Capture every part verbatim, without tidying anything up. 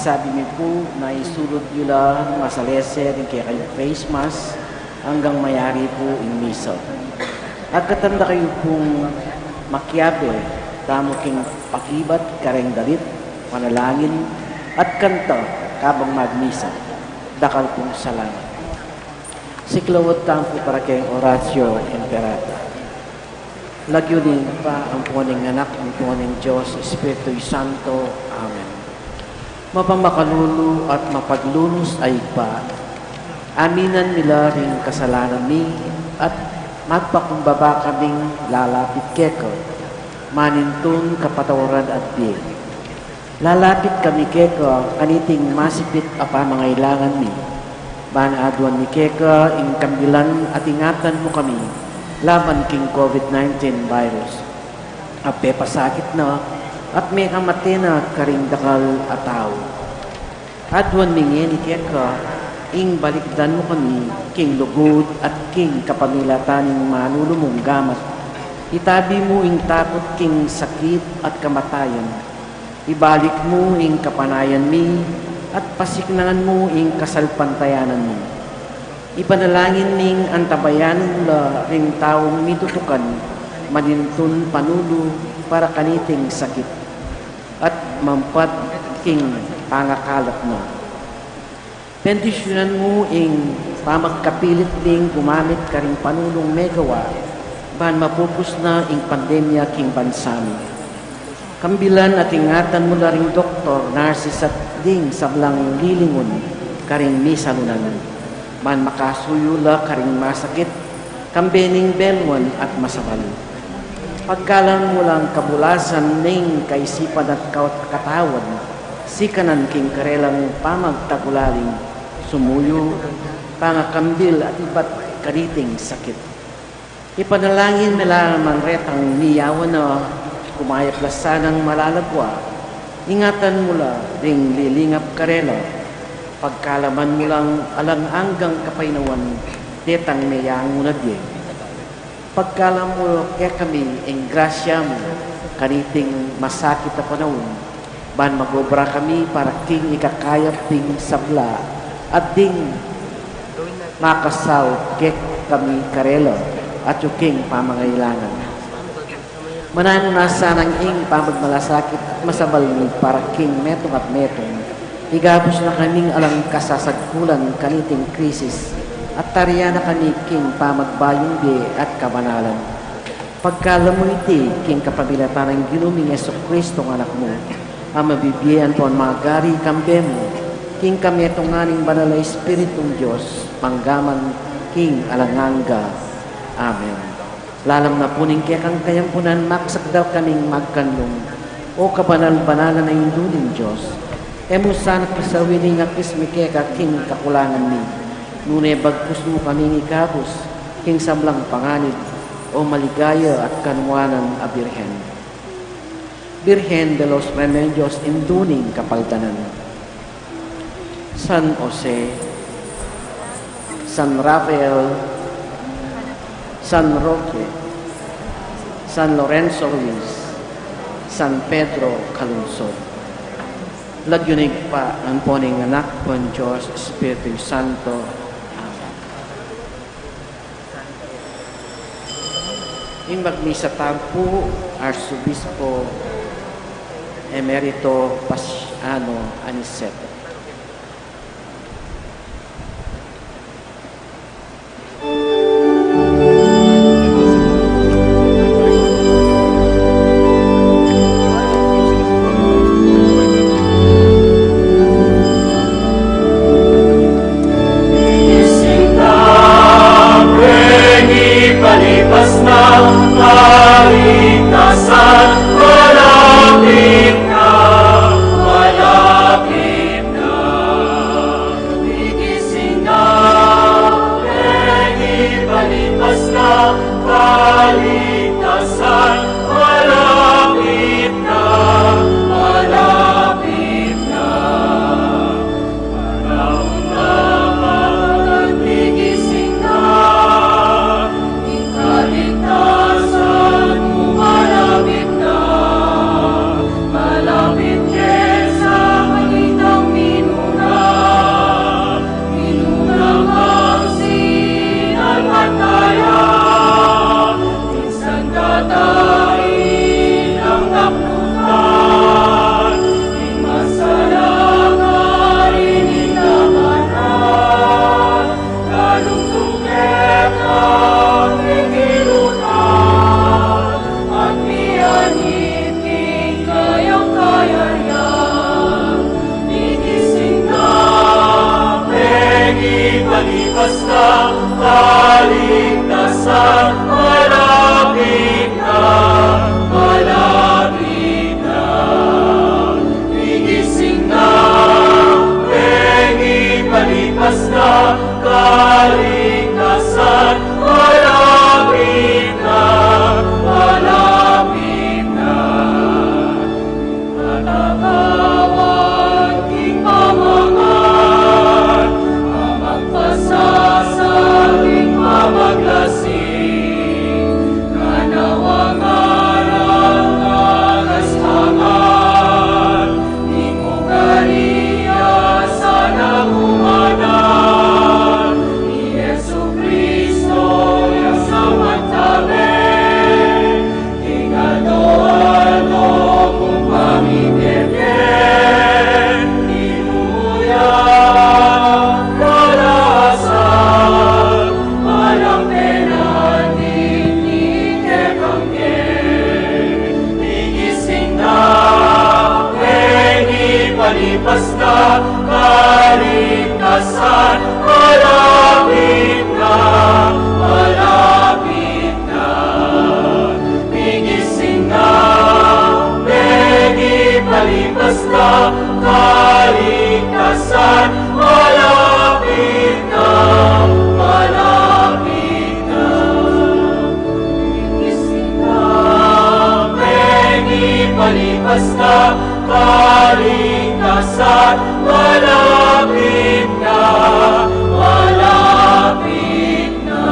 Sabi mi pu na isulud yu la masalese ring kekayung face mask anggang mayari pu ing misa. Agkatan da kayu pung makiabe tamu king pakibat kareng dalit, panalangin, at kanta kabang magmisa. Dakal pung salamat. Siklaud tamu pu para keng Oratio Imperata. Lagyu ning Ibpa, ampo ning Anak, ampo ning Dios Espiritu Santo. Amen. Mapamakalulu at mapaglunus a Ibpa, aminan mi la ring kasalanan mi at magpakumbaba kaming lalapit keka, manintun kapatawaran at bie. Lalapit kami keka kaniting masipit a pamangailangan mi, ban aduan mi keka ing kambilan at ingatan mu kami laban king COVID nineteen virus a pepasakit na at mekamate na karing dakal a tau. Aduan mi ngeni keka ing balikdan mu kami king lugud at king kapamilatan ning manulu mung gamat. Itabi mu ing takut king sakit at kamatayan. Ibalik mu ing kapanayan mi at pasiknangan mu ing kasalpantayanan mi. Ipanalangin ming antabayanan mu la ring taung mitutukan manintun panulu para kaniting sakit at mampat king pangakalat na. Bendisyunan mu ing pamagkapilit ming gumamit karing panulung megawa ban mapupus na ing pandemya king bansa mi. Kambilan at ingatan mu la ring doktor, nurses at ding sablang lilingun karing misalunan, ban makasuyu la karing masakit kambe ning beluan at masabal. Pagkalam mu lang kabulasan ning kaisipan at ka-, katawan, sikanan king karelang pamagtagulaling sumuyu, pangakambil at ibat kaniting sakit. Ipanalangin mi la man retang miyawan na kumayap la sanang malalagwa, ingatan mu la ring lilingap karela, pagkalaman mu lang alang anggang kapaynawan detang meyangu na bie. Pagkalam mu kekami ing grasya mu kaniting masakit a panaun, ban mag-obra kami para king ikakayap ding sabla at ding makasaup kekami karela at king pamangailangan. Mananu na sanang ing pamagmalasakit at masabal mi para king metung at metung, igabus na kaming alang kasasagkulan kaniting krisis, at tarian na kami king pamagbayung bie at kabanalan. Pagkalam mu iti king kapamilatan nang Ginu ming Jesucristo, Anak mu, a mabibie ampon magari kambe mu, king kametungan ning Banal a Espiritung Dios, manggaman king alang angga. Amen. Lalam na pu ning kekang kayampunan, maksakdal kaming magkanlung, O kabanal-banalan a Indu ning Dios. E mu sana pasawi ning akis mi keka king kakulangan mi, nune bagkus mu kaming ikabus king sablang panganib, O maligaya at kanuanan a Birhen. Birhen de los Remedios, Indu ning Kapaldanan. San Jose, San Rafael, San Roque, San Lorenzo Ruiz, San Pedro Calungsod. Lagyu ning Ibpa, ampo ning Anak, ampo ning Dios Espiritu Santo. Amen. Ing magmisa tamu pu, Arsobispo Emerito Paciano Aniceto. Palipas na, kaligtasan malapit na, malapit Kaligtasan malapit na, malapit na. Gigising na, pengipalipas na, kaligtasan malapit na, malapit na. Patatawan king pamangan, pamagpasasa king pamaglasing, ngana wa ngaran, ngana wa ngaran, king ugali ya sana umanan, i Jesucristo ya sa matabe. King aldo-aldo kung pamindeke, inuya kalasan, alang penandit ni kekang ke. Gigising na, pengipalipas na, kaligtasan malapit na, malapit na. Gigising na, pengipalipas na, kaligtasan malapit na, malapit na. Gigising na, pengipalipas na, kaligtasan malapit na, malapit na.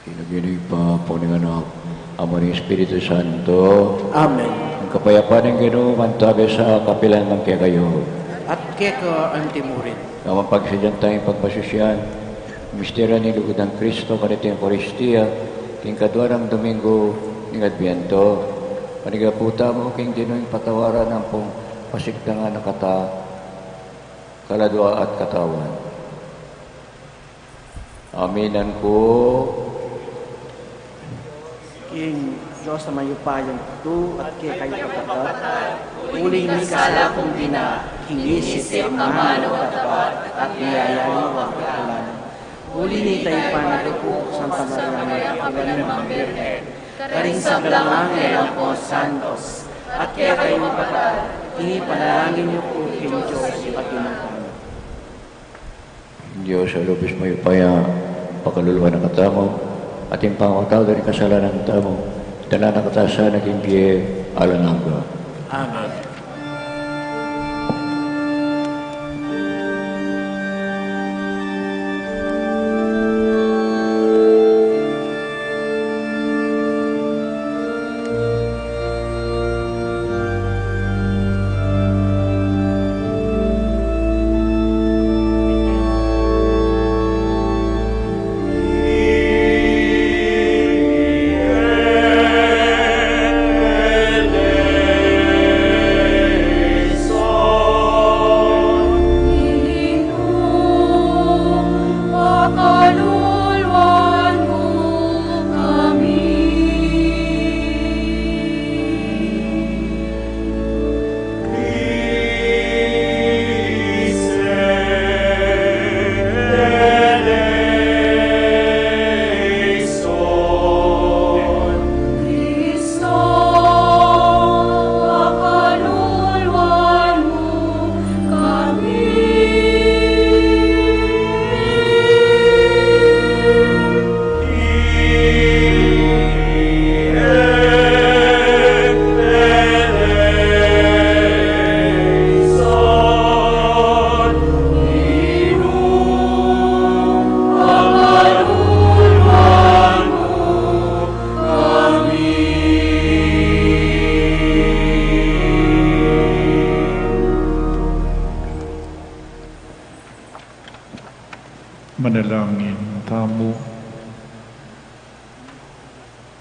King lagyu ning Ibpa, ampo ning Anak, ampo ning Espiritu Santo. Amen. Ing kapayapan ning Ginu mantabe sa kapilan man kekayu. At keka antimurin. Ing pagsadya tang pagpasisian, misteryu ning lugud nang Kristo, kaniting Eukaristia, king kadua nang Domingo ning Adbiento. Panigapu tamu king Ginu ing patawaran ampong pasigtangan na kata, kaladua at katawan. Aminan ku king Dios a mayupayang tutu at kekayu kapatad, uling mikasala kung dina king isip, amanu, tapat, at ing yaya ning kapataran. Uli nita ing panaguku Santa Maria, Makapilan nang Birhen, karing sablang anghel ampong santos, at kekayu kapatad, ing ipanalangin yu ku king Dios Ibpa tamu. Dios a lubus mayupaya, pakalulu na katamu, at ing pamamatawad da ring kasalanan tamu, itala na kata sana king bie alang angga. Amen.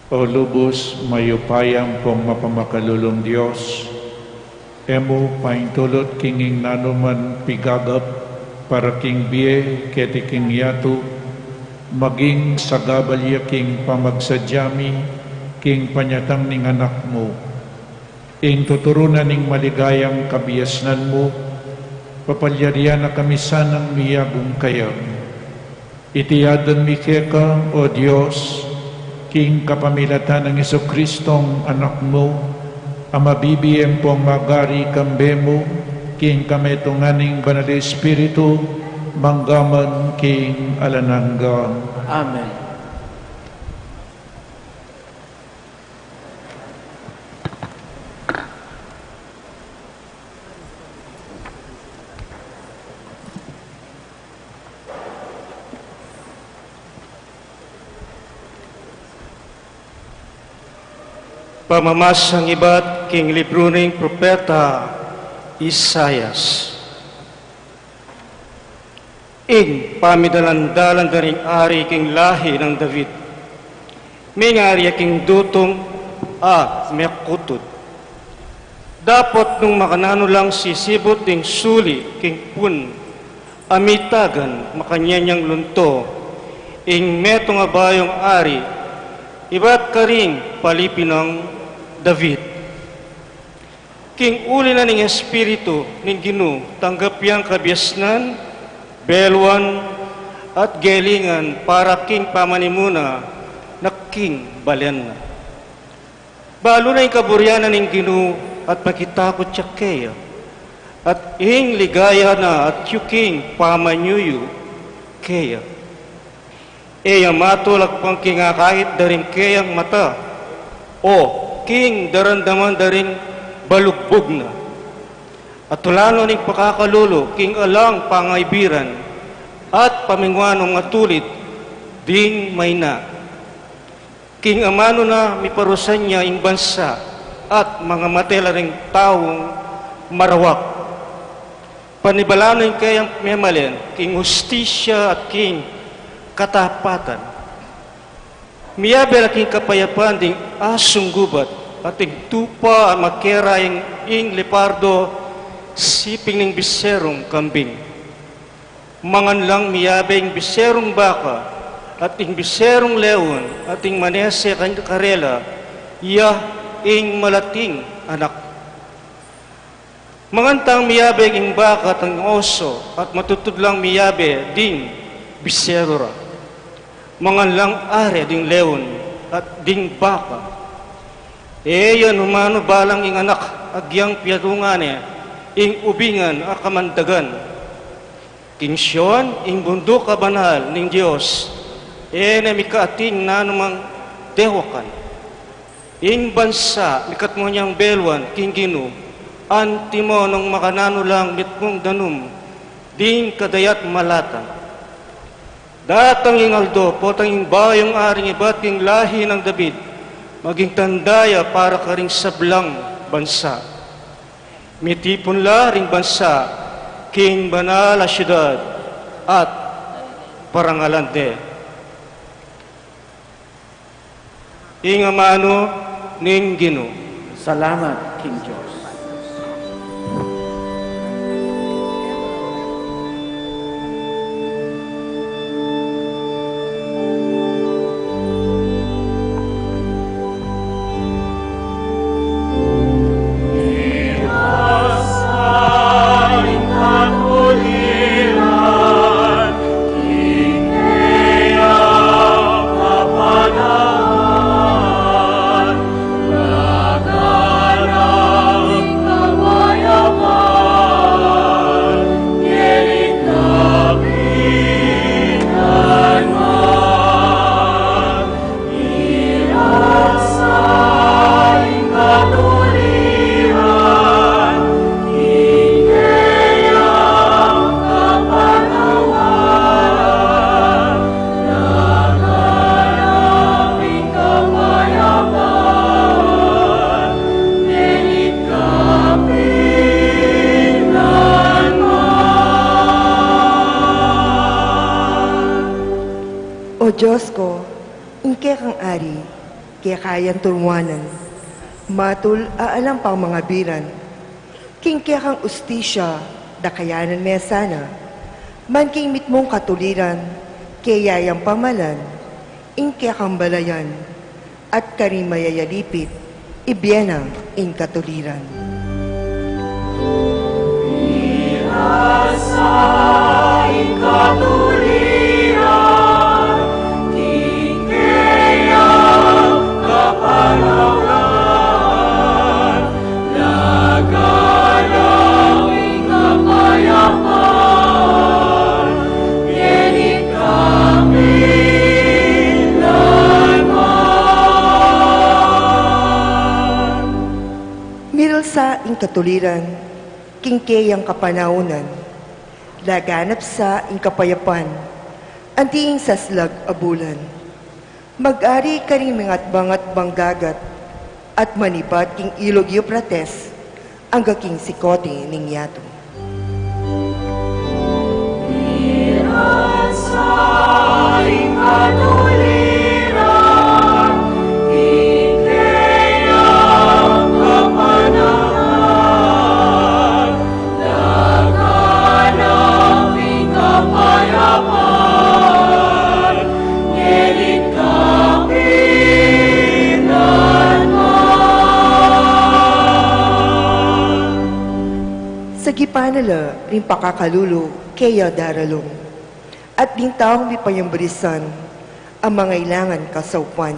O lubus mayupaya ampong mapamakalulung Dios, e mu paintulut king ing nanuman pigagap para king bie keti king yatu, maging sagabal ya king pamagsadya mi king panyatang ning Anak mu. Ing tuturunan ning maligayang kabiasnan mu, papalyarian na kami sanang miyagum kaya. Iti adwan mi keka, O Dios, king kapamilatan nang Jesucristong Anak mu, a mabibie ampong magari kambe mu, king kametungan ning Banal Espiritu, mangga man king alang angga. Amen. Pamamasang ibat king libru ning propeta Isaias. Ing pamidalan-dalan da ring ari king lahi nang David, mingari ya king dutung a mekutud. Dapot nung makananu lang sisibut ding suli king pun a mitagan, makanyan yang lunto ing metung a bayung ari, ibat karing palipi nang David. King uli na ning Espiritu ning Ginu, tanggap yang kabiasnan, beluan, at gelingan para king pamanimuna na king balen na. Balu na ing kaburian na ning Ginu at makitakut ya keya, at ing ligaya na at yuking pamanyuyu keya. E ya matul agpang king akakit da ring keyang mata, o king daramdaman da ring balugbug na. Atula no ning pakakalulu king alang pangaibiran at paminguan nong matulid ding maina. King amanu na miparusan ya ing bansa at mangamate la ring taung marawak. Panibalan no ing keyang memalen king hustisya at king katapatan. Miyabe la king kapayapan ding asung gubat, at ing tupa a makera ing, ing leopardo, siping ning biserung kambing. Mangan lang miyabe ing biserung baka, at ing biserung leon, at ing manese kan-, karela, ya ing malating anak. Mangan tang miyabe ing baka at ing oso, at matutud lang miyabe ding biseru ra. Mangan lang are ding leon at ding baka. E ya numanu balang ing anak agyang piatungan ne ing ubingan a kamandagan. King Sion, ing bunduk a banal ning Dios, e ne mikaating nanumang dewakan. Ing bansa mikatmu nang beluan king Ginu, antimo nung makananu lang mitmung danum ding kadayat malatan. Datang ing aldo, potang ing bayung aring ibat king lahi nang David, maging tanda ya para karing sablang bansa. Mitipun la ring bansa king banal a siudad at parangalan de. Ing amanu ning Ginu. Salamat king Dios. O Dios ku, ing kekang ari, Keka yang turuanan, matul a alang pang mangabiran, king kekang ustisya, dakayanan me sana, ban king mitmung katuliran, keya yang pamalan, ing kekang balayan, at karing mayayalipit, ibie na ing katuliran. Asa ing katuliran, king keyang kapanaunan, laganap ing kapayapan, ngenit kapilan man. Miral sa ing katuliran, king keyang kapanaunan, laganap sa ing kapayapan, anti ing saslag a bulan. Mag-ari karing mingatbangat bang dagat, at manibat king ilug Eufrates, angga king sikote ning yatu. Miral sa ing katuliran, king keyang kapanaunan, laganap ing kapayapan, ngenit kapilan man. Sagipan na la ring pakakalulu keya daralung, at ding taung mipayambrisan a mangailangan kasaupan.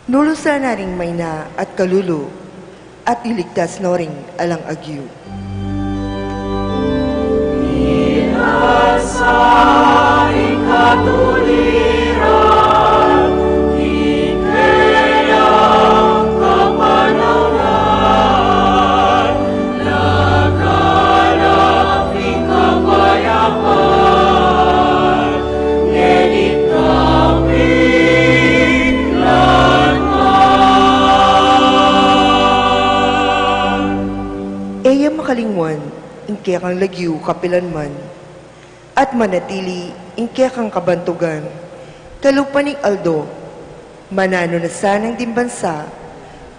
Lulusan na ring maina at kalulu, at iligtas no ring alang agyu. Miral sa ing katuliran, king keyang kapanaunan, laganap ing kapayapan, ngenit kapilan man. E ya makalingwan ing kekang lagyu kapilan man, at manatili ing kekang kabantugan kalupa ning aldo. Mananu na sanang ding bansa,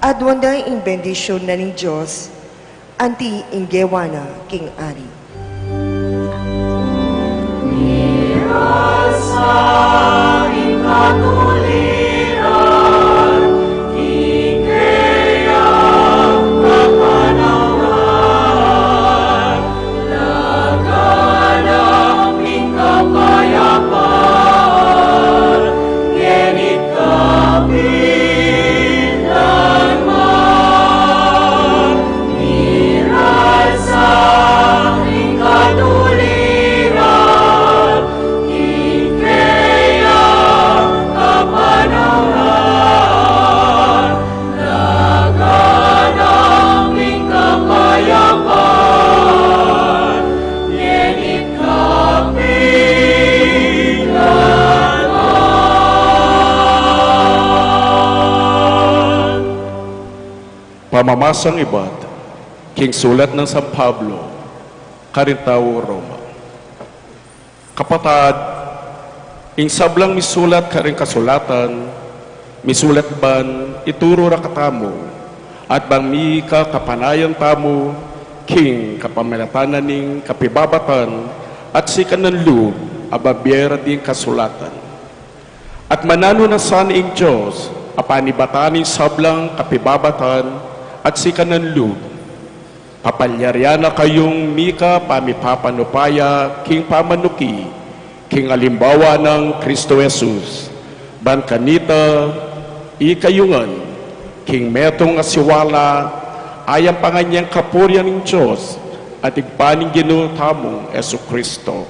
aduan da ing bendisyun na ning Dios, anti ing gewa na king ari. Miral sa ing katuliran, king keyang kapanaunan, laganap ing kapayapan, ngenit kapilan man. Miral sa ing katuliran, king keyang kapanaunan, laganap ing kapayapan, ngenit kapilan man. Pamamasang ibat king sulat nang San Pablo karing tau Roma. Kapatad, ing sablang misulat karing kasulatan, misulat ban ituru ra katamu, at bang mika kapanayan tamu king kapamilatan na ning kapibabatan at sikanan lub a babie ra ding kasulatan. At mananu na sana ing Dios a panibatan ning sablang kapibabatan at sikanan lub, papalyarian na kayung mika pamipapanupaya king pamanuki king alimbawa nang Kristo Jesus, ban kanita ikayu ngan king metung a siwala, ayapan ngan yang kapurian ning Dios at Ibpa ning Ginu tamung Jesu-Kristo.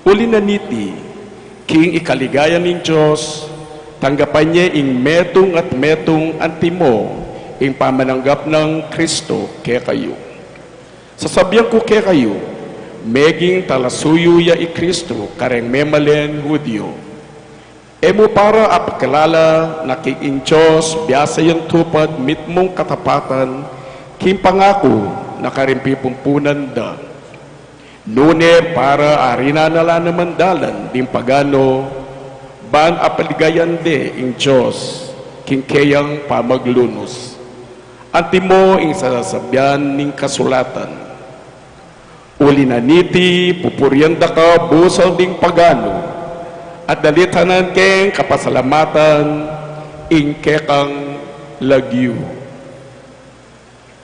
Uli na niti, king ikaligaya ning Dios, tanggapan ye ing metung at metung antimo ing pamananggap nang Kristo kekayu. Sasabian ku kekayu, meging talasuyu ya i Kristo kareng memalen Judio. E mu para apakilala na king ing Dios biasa yang tupad mitmung katapatan king pangaku na karing pipumpunan da. Nune para arinan na la naman dalan ding pagano, ban apaligayan de ing Dios, king keyang pamaglunus. Antimo ing sasabian ning kasulatan. Uli na niti, pupurian da ka busal ding paganu, at dalitanan keng kapasalamatan ing kekang lagyu.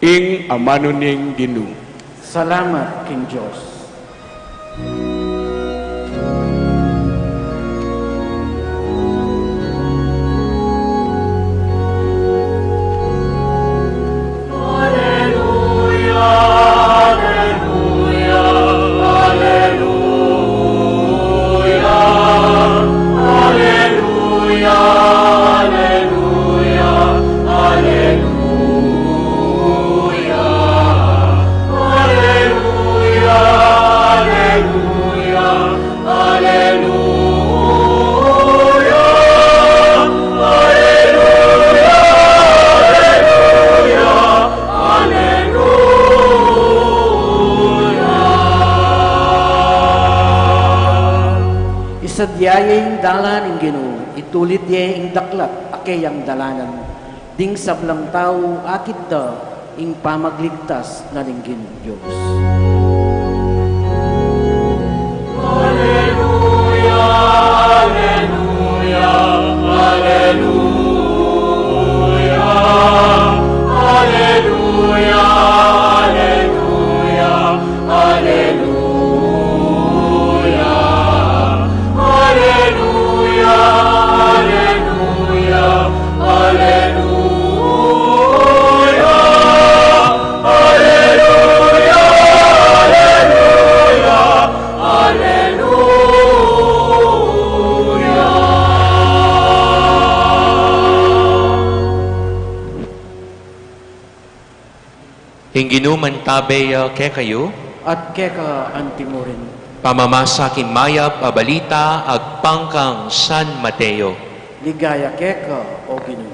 Ing amanu ning Ginu. Salamat king Dios. Isadia ye ing dalan ning Ginu, itulid ye ing daklat a keyang dalanan. Ding sablang tau akit da ing pamagligtas na ning Ginu Dios. Aleluya, aleluya, aleluya, aleluya, aleluya, aleluya, aleluya, aleluya, aleluya, aleluya, aleluya, aleluya. Ing Ginu mantabe ya kekayu. At keka antimurin. Pamamasa king mayap a balita agpang kang San Mateo. Ligaya keka, O Ginu.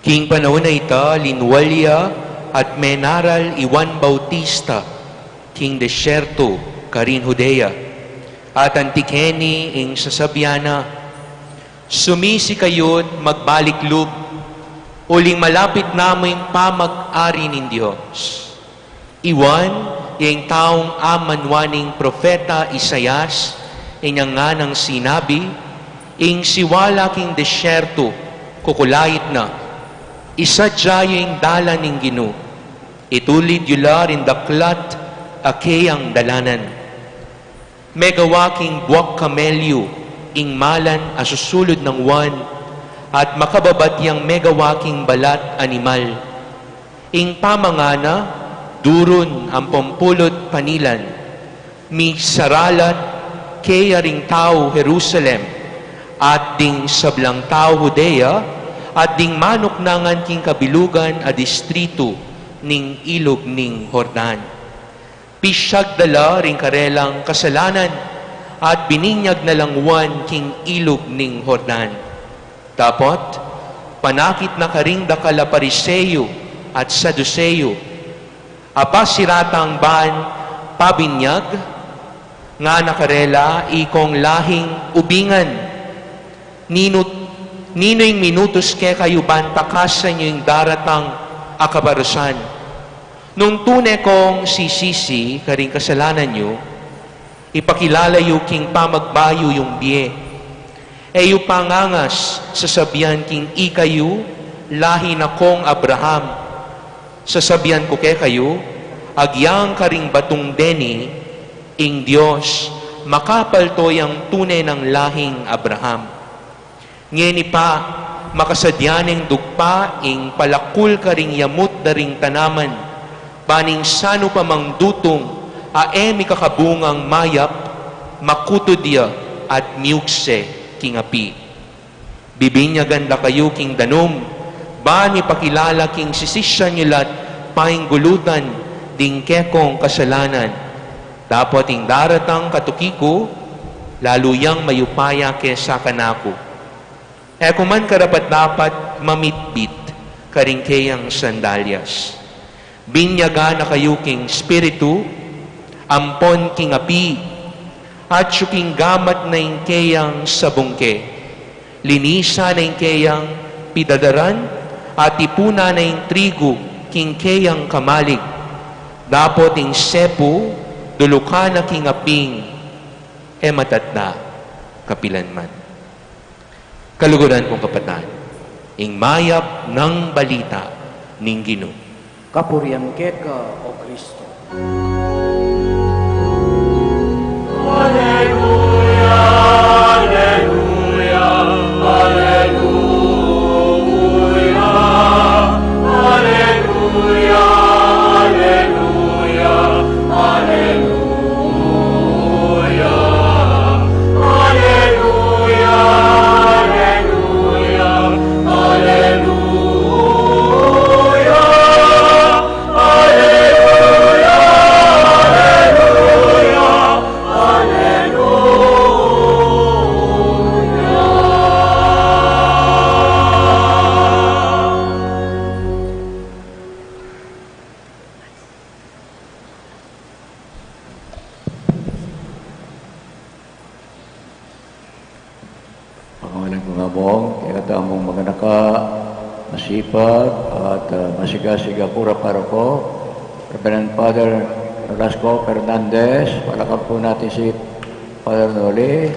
King panaun a ita, linwal ya at menaral i Juan Bautista king desierto karin Judea, at anti keni ing sasabian na, "Sumisi kayu't magbalik lub, uling malapit na mu ing pamag-ari ning Dios." I Juan, ya ing taung amanwa ning propeta Isaias, inyang nganang sinabi, "Ing siwala king desierto, kukulait na. Isadia yu ing dalan ning Ginu. Itulid yu la ring daklat a keyang dalanan." Megawa king buak kamelyu ing malan a susulud nang Juan, at makababat yang megawa king balat animal. Ing pamangana, durun ampon pulu't panilan, misaralat keya ring tau Jerusalem, at ding sablang tau Judea, at ding manuknangan king kabilugan a distritu ning ilug ning Jordan. Pisiag da la ring karelang kasalanan, at bininyag na lang Juan king ilug ning Jordan. Dapot, panakit na karing dakal a Pariseo at Saduseo, a pasiratang ban pabinyag, ngana karela, "Ikong lahing ubingan, ninu, ninu ing minutus kekayu ban takasan yu ing daratang a kaparusan? Nung tune kong sisisi karing kasalanan yu, ipakilala yu king pamagbayu yung bie. E yu pangangas sasabian king ikayu lahi na kong Abraham. Sasabian ku kekayu, agyang karing batung deni, ing Dios makapalto yang tune nang lahing Abraham. Ngeni pa, makasadya neng dugpa ing palakul karing yamut da ring tanaman, ban ing sanu pa mang dutung a e mikakabungang mayap, makutud ya at miugse king api. Bibinyagan da kayu king danum, ban ipakilala king sisisyan yu la't painggulutan ding kekong kasalanan. Dapot ing daratang katuki ku, lalu yang mayupaya kesa kanaku. E ku man karapat-dapat mamitbit karing keyang sandalyas. Binyagan na kayu king Espiritu, ampon king api, atyu king gamat na ing keyang sabungke. Linisan na ing keyang pidadaran, at ipunan na ing trigu king keyang kamalig. Dapot ing sepu, dulukan na king aping e matatna kapilan man. Kaluguran kung kapatad, ing mayap nang balita ning Ginu. Kapurian keka, O Kristo. Aleluya, aleluya, aleluya, aleluya, aleluya, aleluya, aleluya, aleluya, aleluya, aleluya, aleluya, aleluya. Pangalan ku nga mong, kekatamung maganaka, masipag, at, ah, masigasig a kura paroko, Reverend Father Nolasco Fernandez, palakpakan pu natin si Father Noli.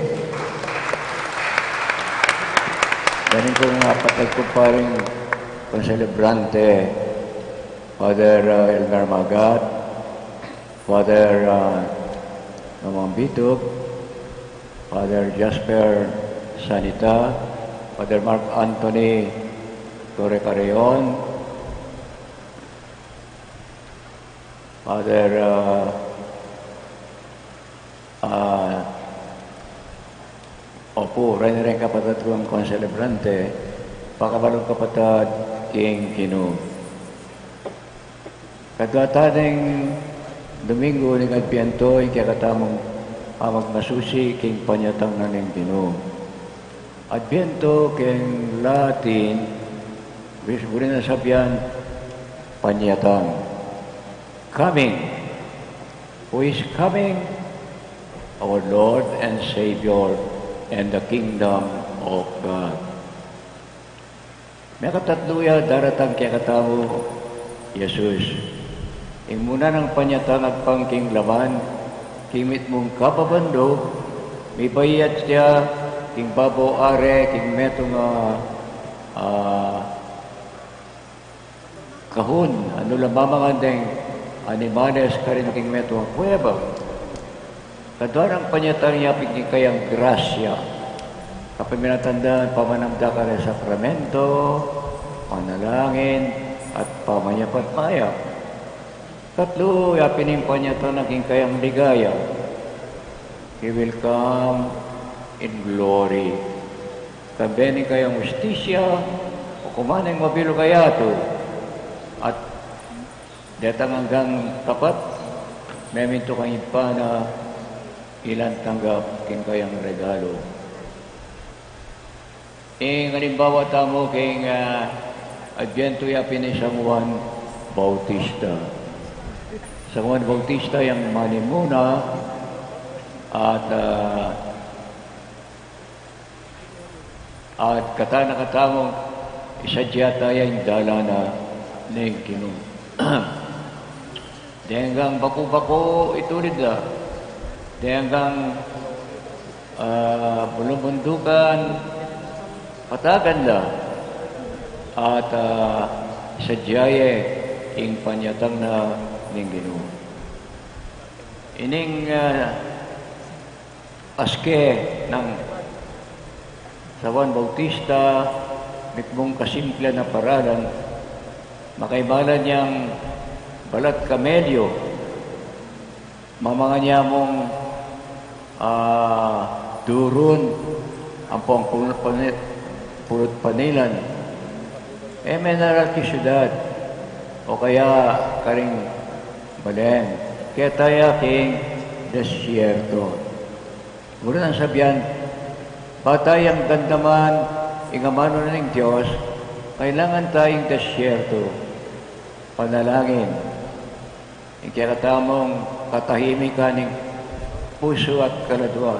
Danin kung kapatad ku pa ring konselebrante, Father, ah, Elmer Magat, Father, ah, Ramon Bitup, Father Jasper Sanita, Father Mark Anthony Torre Carreon, Father, ah, ah, opu, reng-reng kapatad kung konselebrante, pakabalung kapatad king Ginu. Kadua ta ning Domingo ning Adbiento, ing kekatamung pamagmasusi king panyatang na ning Ginu. Adbiento king Latin, buri nang sabian, panyatang. Coming. Who is coming? Our Lord and Savior and the Kingdom of God. Mekatatlu ya daratang kekatamu, Jesus. Ing muna nang panyatang agpang king laman, king mitmung kababan lub, mibayat ya king babo are, king metung a, ah, kahun, a nu la mamangan deng animales karin king metung a kuweba. Kadua nang panyatang ya pin king kayang grasya. Kapamilatan da pamanamdaka reng sakramento, panalangin, at pamanyapat mayap. Katlu ya pin ing panyatang na king kayang ligaya. He will come in glory. Kambe ning kayang hustisya, o kuman ing mabilug a yatu. At detang anggang tapat, memintu kang Ibpa na ilan tanggap king kayang regalo. Ing alimbawa tamu king, ah, Adbiento ya pin i San Juan Bautista. San Juan Bautista yang manimuna at, ah, at katan a katamung isadya taya ing dalan na ning Ginu. Deng anggang baku-baku itulid da. Deng anggang, ah, bulung-bundukan patagan da. At, ah, sadya ye ing panyatang na ning Ginu. Ining, ah, aske nang San Juan Bautista, mitmung kasimple na paralan, makaimalan yang balat kamelyo, mamangan ya mung, ah, durun, ampong pulut pani-, pulut panilan. E me naral king syudad, o kaya karing balen, keta ya king desierto. Mura nang sabian, ba tayang damdaman ing amanu na ning Dios, kailangan tayang desierto, panalangin, ing kekatamung katahimikan ning pusu at kaladua.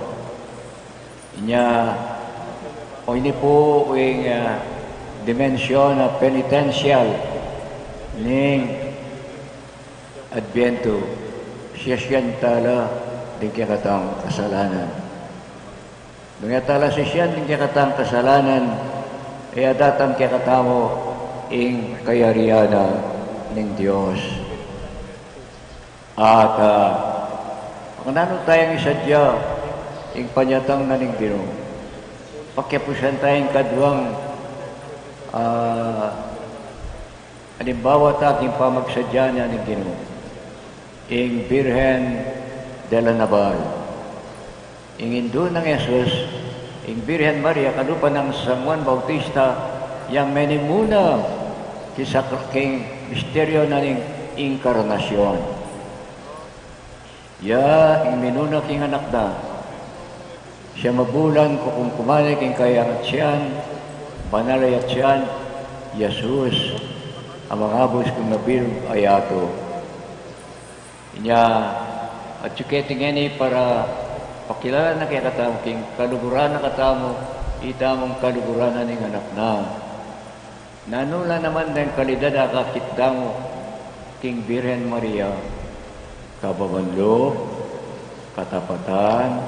Inya, o ini pu ing, ah, dimension na penitensial ning Adviento, sisian tala ding kekatamung kasalanan. Nung e tala sisian ding kekatamung kasalanan, e adat kekatamu ing kayarian na ning Dios. At, ah, nung nanu tayang isadya ing panyatang na ning Ginu, pakiapusan taya ing kaduang, ah, alimbawa ta king pamagsadya na ning Ginu, ing Birhen de la Naval. Ing indu nang Jesus, ing Birhen Maria, kalupa nang San Juan Bautista, yang menimuna king sakra-, king misteryo na ning inkarnasyon. Ya ing minuna king anak na. Siam a bulan kukumkuman ne king kayang atian, banal a atian, Jesus, a mangabus king mabilug a yatu. Inya, atyu keti ngeni para pakilala na kekatamu king kaluguran na katamu, itamung kaluguran na ning anak na. Nanu la naman deng kalidad a akakit tamu king Birhen Maria, kababan lub, katapatan,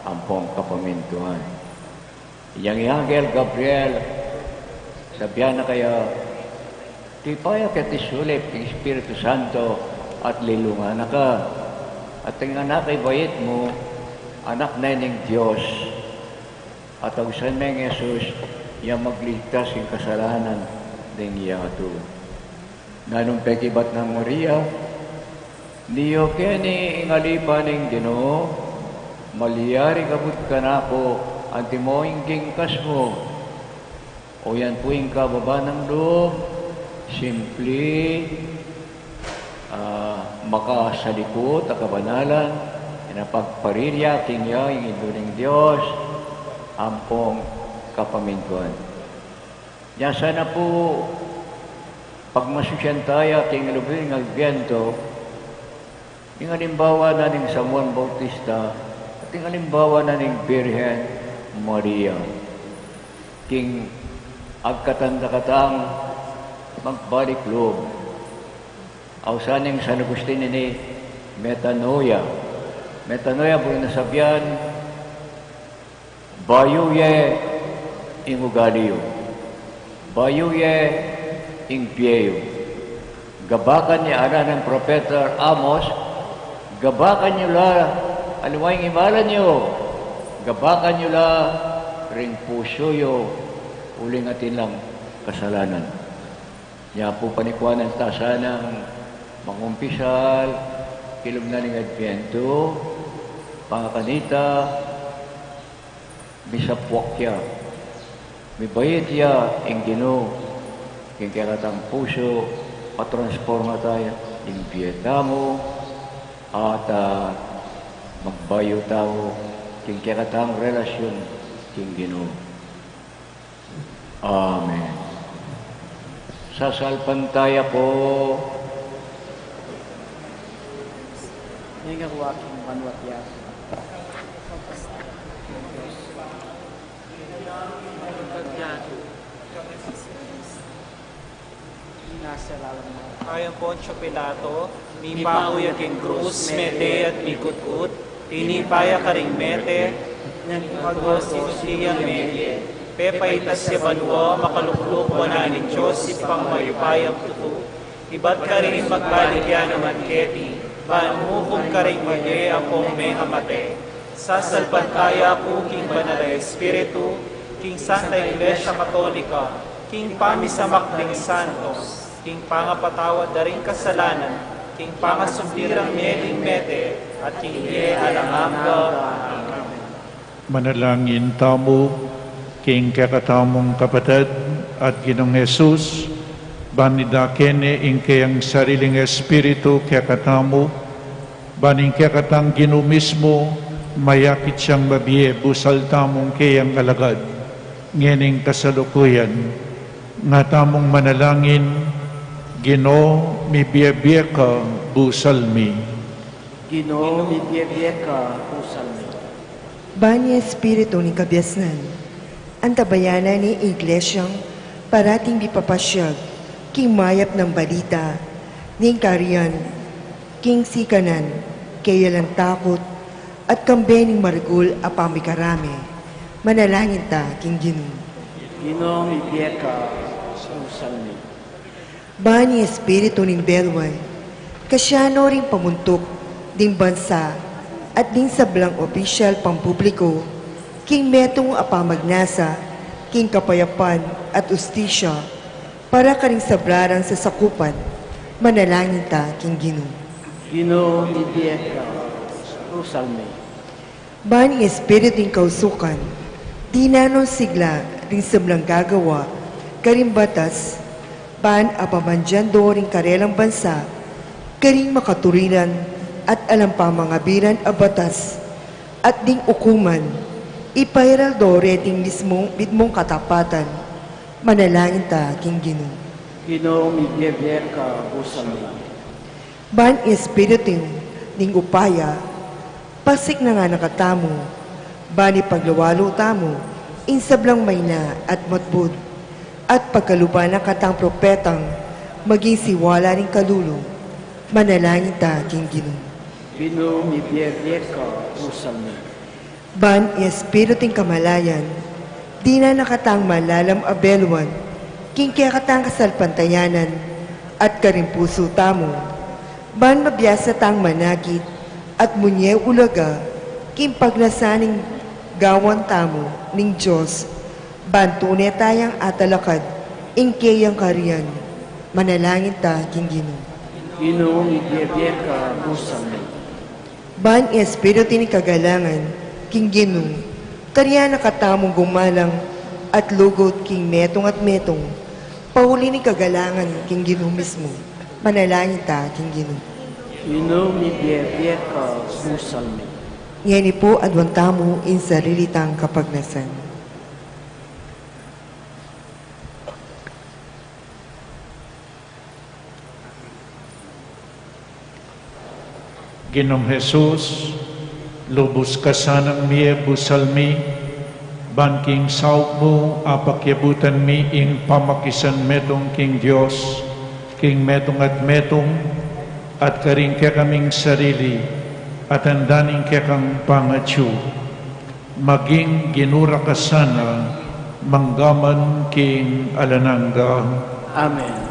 ampong kapamintuan. Inyang i Anghel Gabriel, sabian na kaya, tipa ya keti sulip ing Espiritu Santo at lilungan na ka. At ing anak a ibait mu, anak na ning Dios. At ausan me ing Jesus, ya magligtas king kasalanan ding yatu. Nanung pekibat nang Maria, niyu keni ing alipan ning Ginu, malyari kabud kanaku, antimo ing kingkas mu. O yan pu ing kababa nang lub, simpli, ah, makasalikut a kabanalan, ing pagpariria king ya ing Indu ning Dios, ampong kapamintuan. Nya sana pu, pagmasusian taya king lub ning Adviento, ing alimbawa na ning San Juan Bautista, at ing alimbawa na ning Birhen Maria. King agkatan da katang magbalik lub. Ausan ning San Agustin ini, metanoia. Metanoia, buri na sabian, bayu ye ing ugali yu. Bayu ye ing bie yu. Gabakan ye, ala nang propeta Amos, gabakan yu la, aliwa ing imalan yu. Gabakan yu la ring pusu yu, uling atin lang kasalanan. Nya pu panikuanan ta sanang mangumpisal king lub na ning Adviento, pangakanita, misapuak ya, mibait ya ing Ginu king kekatang pusu, patransforma taya ing bie tamu, at, ah, magbayu tamu king kekatang relasyun king Ginu. Amen. Sasalpantaya ku. Ning aruaking banwa't yatu. Nasa lalam na. Ayon Poncio Pilato, mipaku ya king krus, mete at mikut-kut, tinipa ya karing mete, nang ipaguas ing mete, pepaitas ya banua, makalukluk wanan ning Dios, Ibpang mayupayang tutu, ibat karin magbalik ya naman keti, ban mukum karing mete ampong mengamate. Sasalpantaya ku king Banal a Espiritu, king Santa Iglesia Katolika, king pamisamak ding santos, king pangapatawad da ring kasalanan, king pangasubli rang mie king mete, at king bie alang angga. Amen. Manalangin tamu, king kekatamung kapatad at Ginung Jesus, ban idake ne ing keyang sariling Espiritu kekatamu, ban ing kekatang Ginu mismu, Mayakit yang mabie, busal tamung keyang alagad, ngening kasalukuyan. Nga tamung manalangin: Ginu, mibie-bie ka, busal mi. Ginu, mibie-bie ka, busal mi. Ban ing Espiritu ning kabiasnan, antabayanan ning Iglesyang parating mipapasyag king mayap nang balita ning kayarian, king sikanan, keng alang takut, at kambe ning maragul a pamikarami. Manalangin ta king Ginu. Ginu, mibie ka, busal mi. Ban ing Espiritu ning beluan, kasya no ring pamuntuk ding bansa at ding sablang opisyal pampubliku king metung a pamagnasa king kapayapan at ustisya para karing sabla rang sasakupan. Manalangin ta king Ginu. Ginu, mibie ka, busal mi. Ban ing Espiritu ning kausukan, dinan no ing sigla ring sablang gagawa karing batas, ban apamandian do ring karelang bansa karing makaturiran at alang pamangabiran a batas, at ding ukuman, ipairal do reting mismung, mitmung katapatan. Manalangin ta king Ginu. Ginu, mibie-bie ka, busal mi. Ban ing Espiritu ning upaya, pasiknan na katamu, ban ipaglawalu tamu ing sablang maina at matbud, at pagkaluban na katang propetang maging siwala ning kalulu. Manalangin ta king Ginu. Ginu, mibie-bie ka, busal mi. Ban ing Espiritu ning kamalayan, dinan na katang malalam a beluan king kekatang kasalpantayanan at karing pusu tamu, ban mabiasa tang manakit at munye ulaga king pagnasan ning gawan tamu ning Dios, ban tune tayang atalakad ing keyang kayarian. Manalangin ta king Ginu. Ginu, mibie-bie ka, busal mi. Ban ing Espiritu ning kagalangan king Ginu, tarian na katamung gumalang at lugud king metung at metung, pauli ning kagalangan king Ginu mismu. Manalangin ta king Ginu. Ginu, mibie-bie ka, busal mi. Ngeni pu, aduan tamu ing sarili tang kapagnasan. Ginung Jesus, lubus ka sanang mie, busal mi, ban king saup mu apakiabutan mi ing pamakisan metung king Dios king metung at metung, at karing kekaming sarili at anda ning kekang pangatyu. Maging Ginu ra ka sana, mangga man king alang angga. Amen.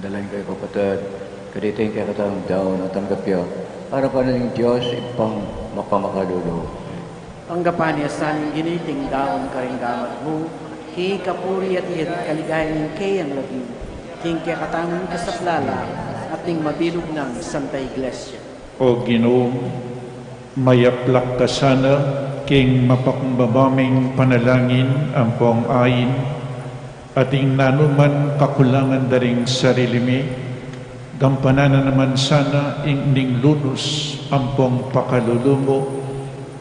Dalain kayu, kapatad, kaniting kekatamung daun, at tanggap ya arapan na ning Dios, Ibpang mapamakalulu. Tanggapan na ya sa ning Ginu iting daun karing gamat mu, king ikapuri at ikaligayan ning keyang lagyu, king kekatamung kasaplalan, at ning mabilug nang Santa Iglesia. O Ginu, mayaplak ka sana king mapakumbaba ming panalangin ampong ain, at ing nanuman kakulangan da ring sarili mi, gampanan na naman sana ing ning lunus ampong pakalulu mu,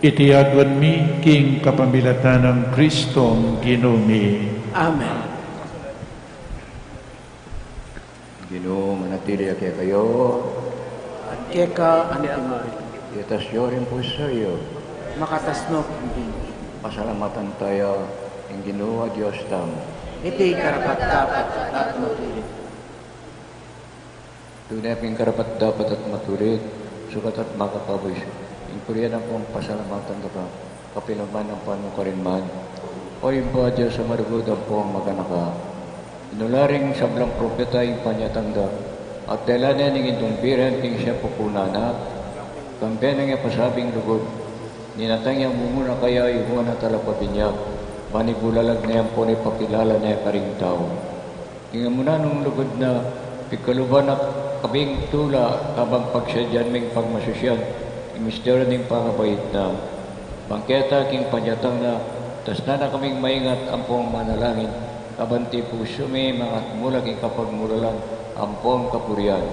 iti aduan mi king kapamilatan nang Kristong Ginu mi. Amen. Ginu, manatili ya kekayu. At keka antimurin. Itaas yu ring pusu yu. Makatas no king Ginu. Pasalamatan taya ing Ginu a Dios tamu. Iti karapat-dapat at matulid. Tune pin karapat-dapat at matulid, sukat at makakabuis, ing purian ampong pasalamatan da ka, kapilan man ampon nukarin man. O Ibpa, Dios a maragul ampong maganaka, inula ring sablang propeta ing panyatang da, at dela ne ning Indung Birhen king siyang pupunan na, kambe nang ipasabing lugud, ninatang yang mumuna kaya ing Juan a Talapabinyag, ban ibulalag ne ampon ipakilala ne karing tau. King amunan nung lugud na, pigkaluban na kaming tula, kabang pagsadyan ming pagmasusian ing misteryu ning pangabait na. Bang keta king panyatang na, tasnan na kaming maingat ampong manalangin, kabang ing pusu mi mangatmula king kapagmulalan ampong kapurian.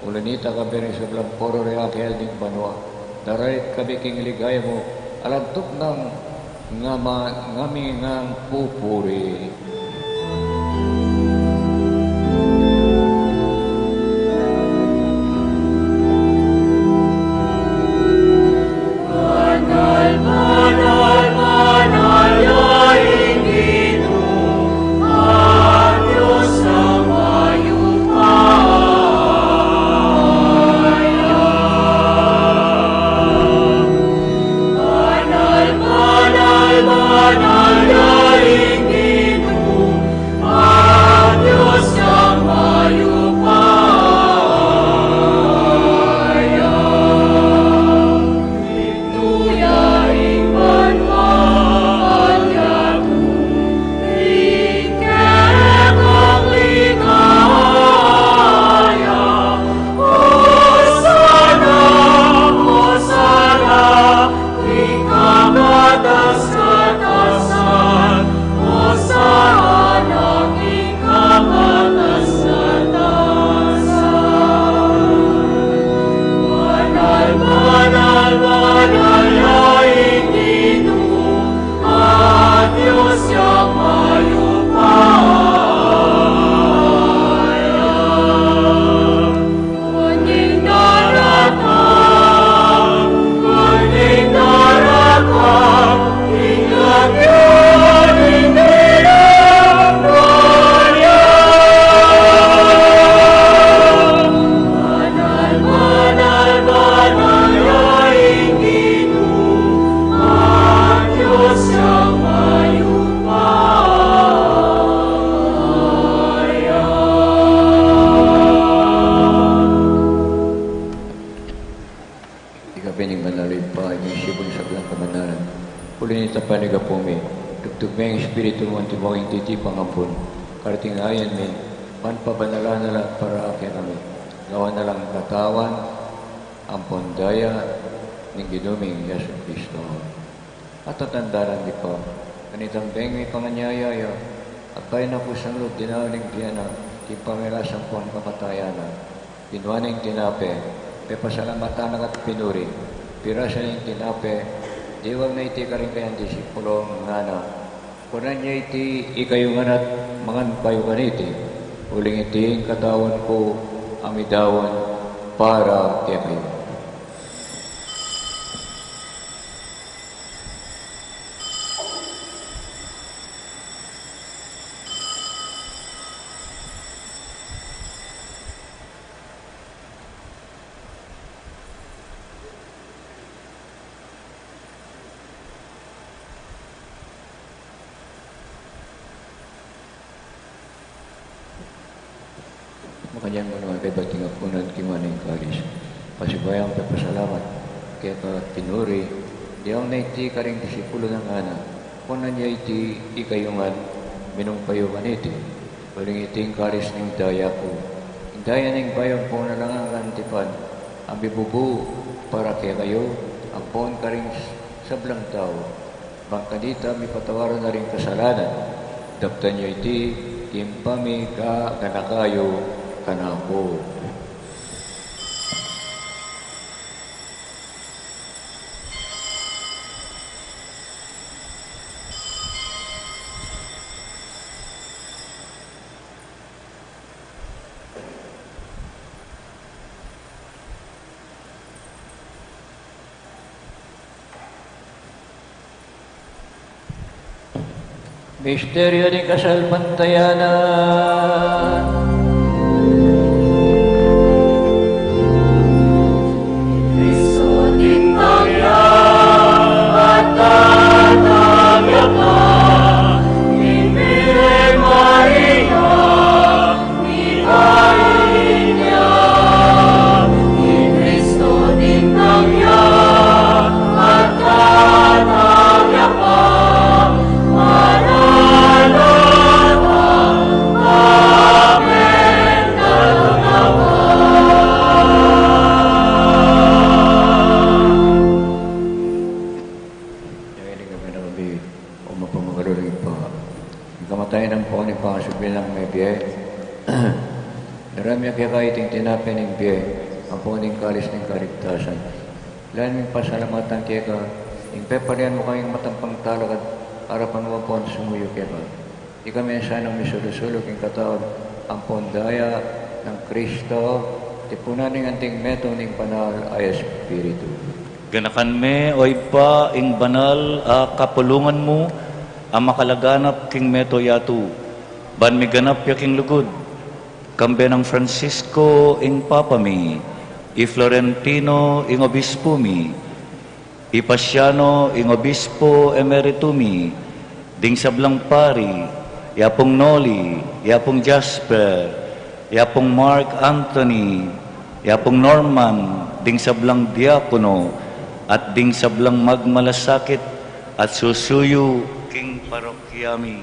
Uli na nita, kambe ring sablang poro ring anghel ning banua, daralit kami king ligaya mu, alantuk nang ngama, ngami ngang pupuri. Banal, banal, banal ya ing Ginu, a Dios a mayupaya. Banal, banal, banal ya ing Ginu, a Dios a mayupaya. Ika pin ing banal, Ibpa, ing sibul ning sablang kabanalan. Uli na nita, panyawad mi, tugtug me ing Espiritu mu, antimo king titipang ampon karating ayan mi, ban pabanalan na la para kekami, gawan na lang katawan ampon daya ning Ginu ming Jesucristo. At tatandanan mi pa, kanitang beng mipanganyaya ya, at bayu na pu sang lub dinaun ning bie na, king pamilas ampon kamatayan na, binua ne ing tinape, pepasalamatan na ka't pinuri, pirasan ne ing tinape, diwang na iti karing kayang disipulus, ngana, kunan ye iti ikayu ngan at mangan kayu kaniti, uling iti ing katawan ku a midaun para kekayu. Maka Yan mu naman kaybat king apunan, kinua ne ing kalis, pasibayu yang pepasalamat keka at pinuri, dyaun na iti karing disipulus na ngana, kunan ye iti ikayu ngan, minum kayu kaniti, uling iti ing kalis ning daya ku, ing daya ning bayu ampong alang angga a tipan, a mibubu para kekayu ampon karing sablang tau, bang kanita mipatawad na ring kasalanan. Daptan yu iti king pamiganaka yu kanaku. Misteryu ning kasalpantayanan. Yang ini kami na kami, o mapamakalulung Ibpa, ing kamatayan ampon ing pangasubli nang mebie, daraun mi keka iting tinape ning bie ampon ing kalis ning kaligtasan. Lalu ming pasalamatan keka ing pepalian mu kaming matampang talakad arapan mu ampon sumuyu keka. Ikami sanang misulu-sulu king katawan ampon daya nang Kristo, tipunan ning anting metung ning Banal a Espiritu. Ganakan me, o Ibpa, ing banal a kapulungan mu a makalaganap king mabilug a yatu, ban miganap ya king lugud, kambe nang Francisco ing Papa mi, i Florentino ing Obispu mi, i Pasiano ing Obispo Emeritu mi, ding sablang pari, i Apung Noli, i Apung Jasper, i Apung Mark Anthony, i Apung Norman, ding sablang diakono, at ding sablang magmalasakit at susuyu king parokya mi.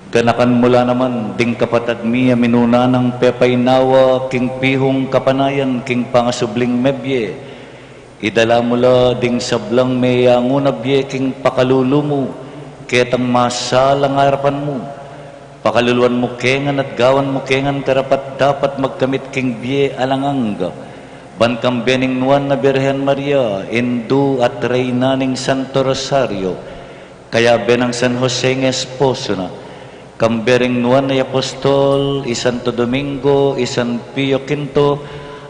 Ganakan mu la naman ding kapatad mi a minuna nang pepainawa king pihung kapanayan king pangasubling mebie. Idala mu la ding sablang meyangu na bie king pakalulu mu, ketang masalang arapan mu. Pakaluluan mu ke ngan at gawan mu ke ngan karapat-dapat magkamit king bie alang angga, ban kambe ning nuan a Birhen Maria, Indu at Reyna ning Santo Rosario, kayabe nang San Jose ing esposo na, kambe ring nuan a apostol, i Santo Domingo, i San Pio Quinto,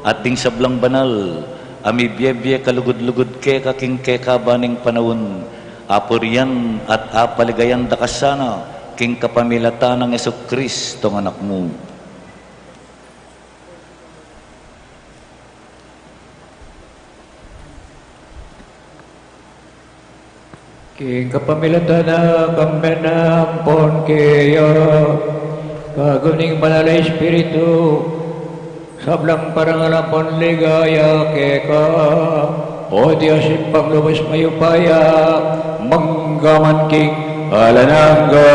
at ding sablang banal a mibie-bie kalugud-lugud keka king kekaban ning panaun, apurian at apaligayan da ka sana king kapamilatan nang Jesucristo a Anak mu. King kapamilatan na, kambe na ampon keya, kayabe ning Banal a Espiritu, sablang parangal ampon ligaya keka, o Dios Ibpang lubus mayupaya, mangga man king alang angga.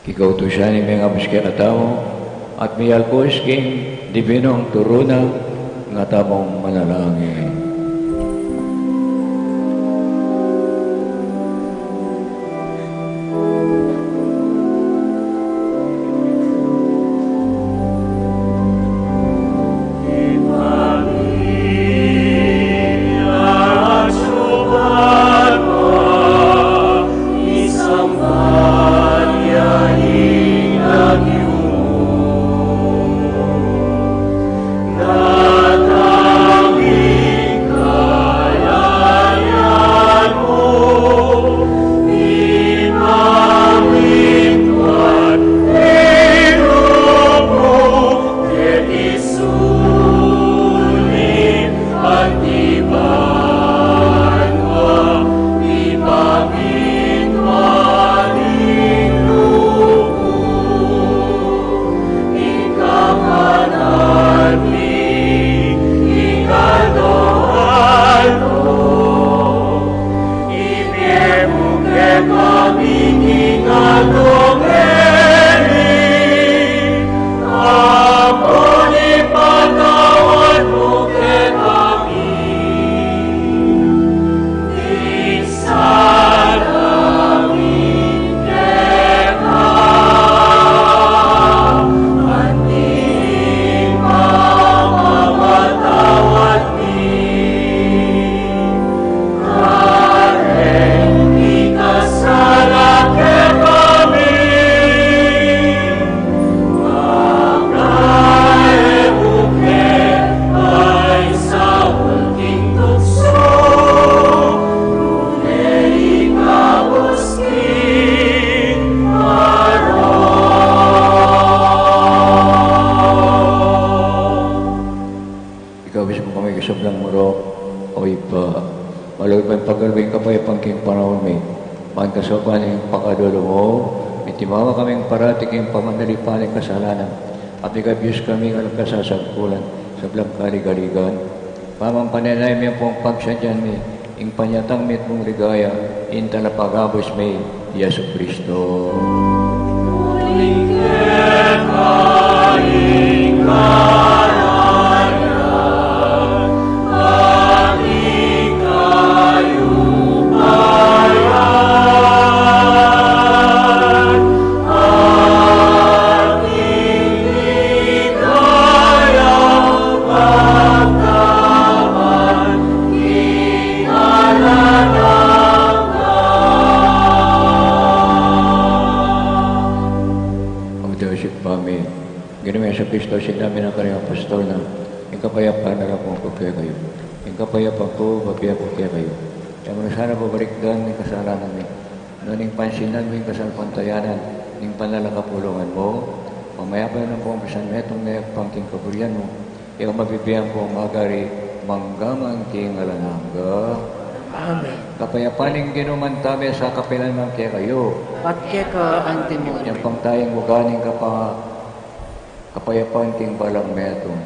Kikautusan ning mengabus kekatamu at miyalkus king dibinung turu na, nga tamung manalangin. Tagal me ing kapayapan king panaun mi. Ban kasaupan ning pakalulu mu, mitimawa kaming parati king pamanalipan ning kasalanan. At ikabus kami king kasasagkulan, sablang kaligaligan. Pamampanenaya mi ampong pagsadyan mi, ing panyatang mitmung ligaya, ing talapagabus mi, Jesucristo. Magdaos ing pamit. Ginu ming Jesucristo, sinabi na karing apostol na, "Ing kapayapan na lalapun ku kekayu. Ing kapayapan ku, bibie ku kekayu. E mu na sana babalikdan ing kasalanan mi, nune pansinan mu ing kasalpantayanan ning panalangapulungan mu, pamayapa mu ampong misan metung ne king kaburian mu, ing mabibie ampong magari mangga man king alang angga." Amen. Ing kapayapan ning Ginu manatili sa kapilan man kekayu. At keka anti mu rin. Ing pangtayang ugali ning kapa-, kapayapan king balang metung.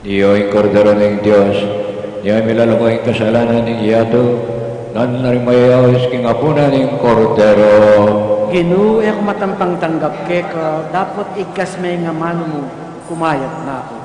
Iya ing Kordero ning Dios, iya milalako ing kasalanan ning yatu, nanu na ring mayayaus king apunan ning Kordero. Ginu, e ku matampang tanggap keka, dapot igkas me ing amanu mu, kumayap na ku.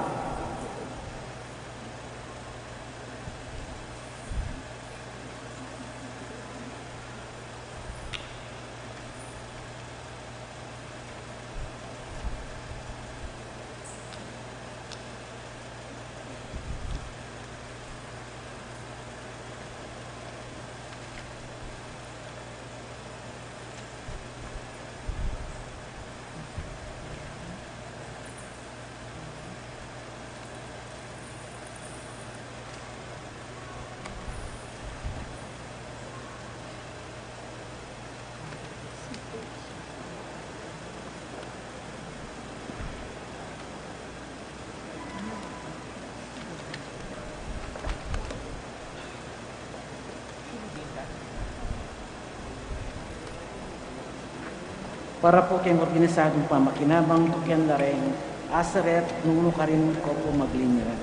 Para pu king organisadung pamakinabang, tukian la ring asaret, nung nukarin ko pu maglinya.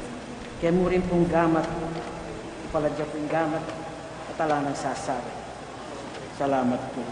Kemu rin pung gamat, paladya pung gamat, at ala nang sasabi. Salamat pu.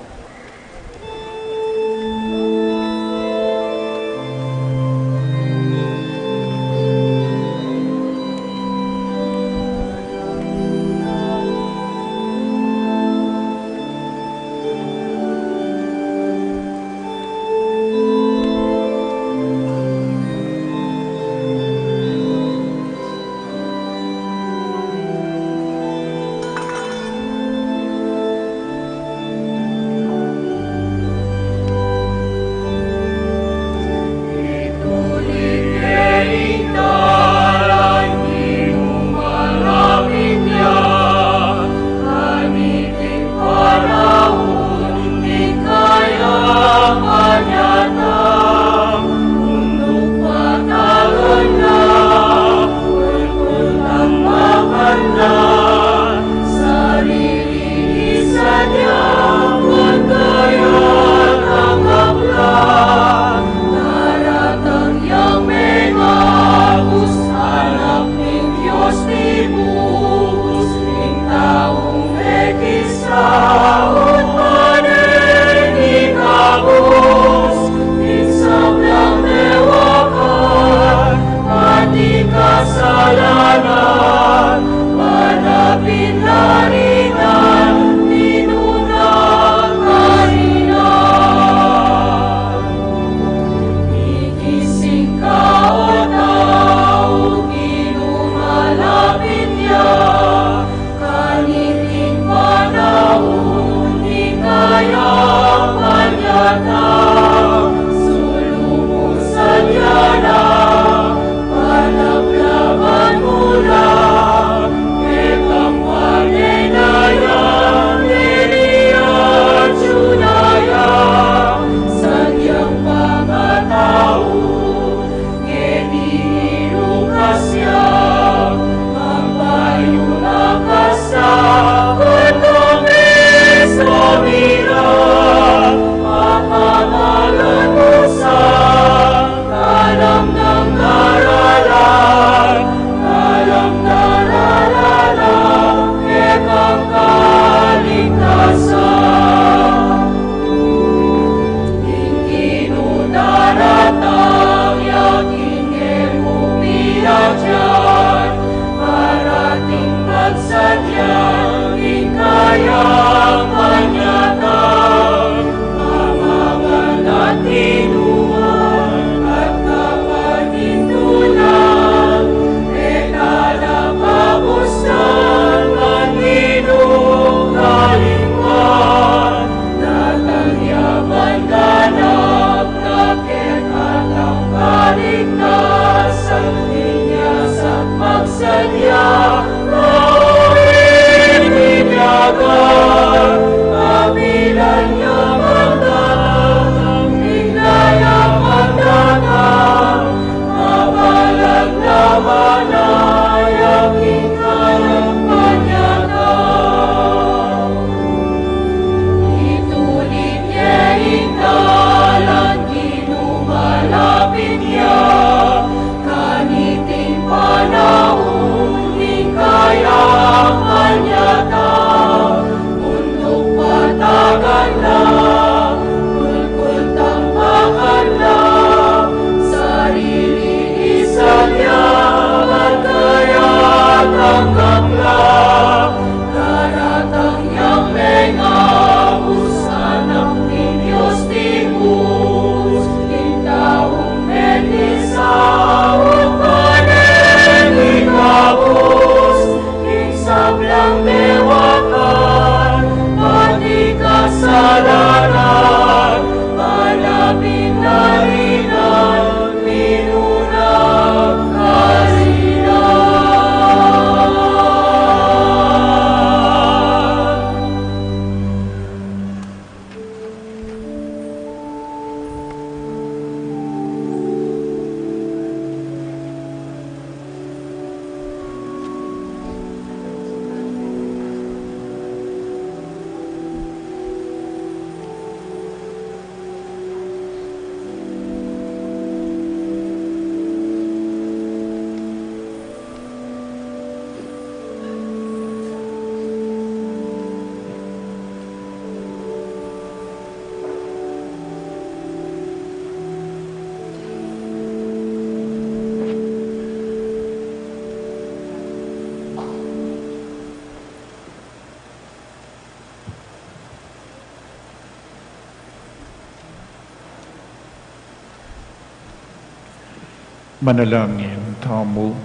Manalangin tamu.